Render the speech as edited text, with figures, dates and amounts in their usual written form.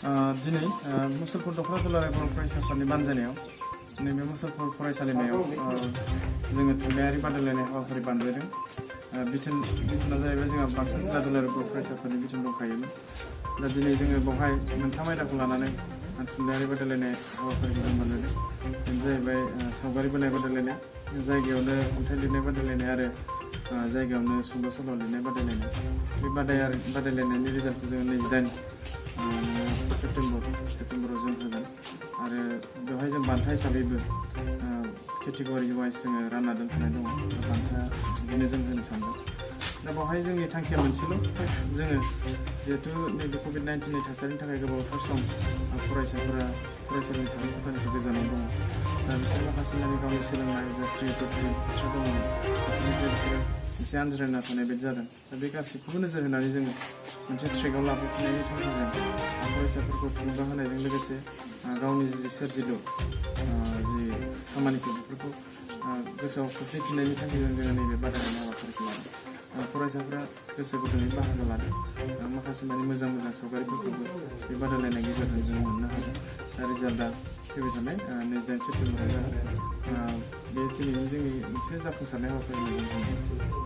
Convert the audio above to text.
दिनै मुसलपुर दख'रा दुलाराय बर' फरायसा आफादनि बानजायनायाव नैबे मुसलपुर फरायसालिमायाव जोङो थुनलाइयारि बादायलायनाय हाबाफारि बानजायदों। बिथोना जाहैबाय जोंहा बाक्सा जिल्ला दुलाराय बर' फरायसा आफादनि बिथोन दंखायोमोन। दा दिनै जोङो बेवहाय मोनथाम आयदाखौ लानानै थुनलाइयारि बादायलायनाय हाबाफारिखौ जों बानायदों। बेनो जाहैबाय सावगारि बोनाय बादायलायनाय, जायगायावनो खन्थाइ लिरनाय बादायलायनाय आरो जायगायावनो सुंद' सल' लिरनाय बादायलायनाय। बे बादायलायनायनि रिजाल्टखौ जोङो 28 सेप्तेम्बराव जों होगोन आरो बेवहाय जों बान्था हिसाबैबो केटेगरि वाइज जोङो रानना दोनखानाय दङ। बान्था बिदिनो जों होनो सानदों। दा बेवहाय जोंनि थांखिया मोनसेल', जोङो जिहेथु नैबे COVID-19नि थासारिनि थाखाय गोबावथार सम फरायसाफोरा फरायसालिनि थाखो खथानिफ्राय गोजानाव दङ। दा बिसोर माखासे माने गावनि सोलोंनाय जा क्रिएटिभिटि बिसोर दङ, बिसोरनिफ्राय बिसोरो एसे आनज्रायना थानाय बायदि जादों। दा बे गासैखौबो नोजोर होनानै जोङो मोनसे ट्रेकआव लाबोफिननायनि थांखिजों फरायसाफोरखौ थुलुंगा होनायजों लोगोसे गावनि जि सोरजिलु जि खामानिफोर बेफोरखौ गोसोआव खोख्लैफिननायनि थांखिजों जोङो नैबे बादायलायनाय हाबाफारिखौ लादों। फरायसाफ्रा गोसो गुदुङै बाहागो लादों। माखासे माने मोजां सावगारिफोरखौबो बे बादायलायनायनि गेजेरजों जों मोननो हादों। दा रिजाल्टआ फैबाय थानाय 28 सेप्तेम्बराव जागोन। बे दिनैनि जोंनि मोनसे जाफुंसारनाय हाबाफारि होननानै बुंनो हायो।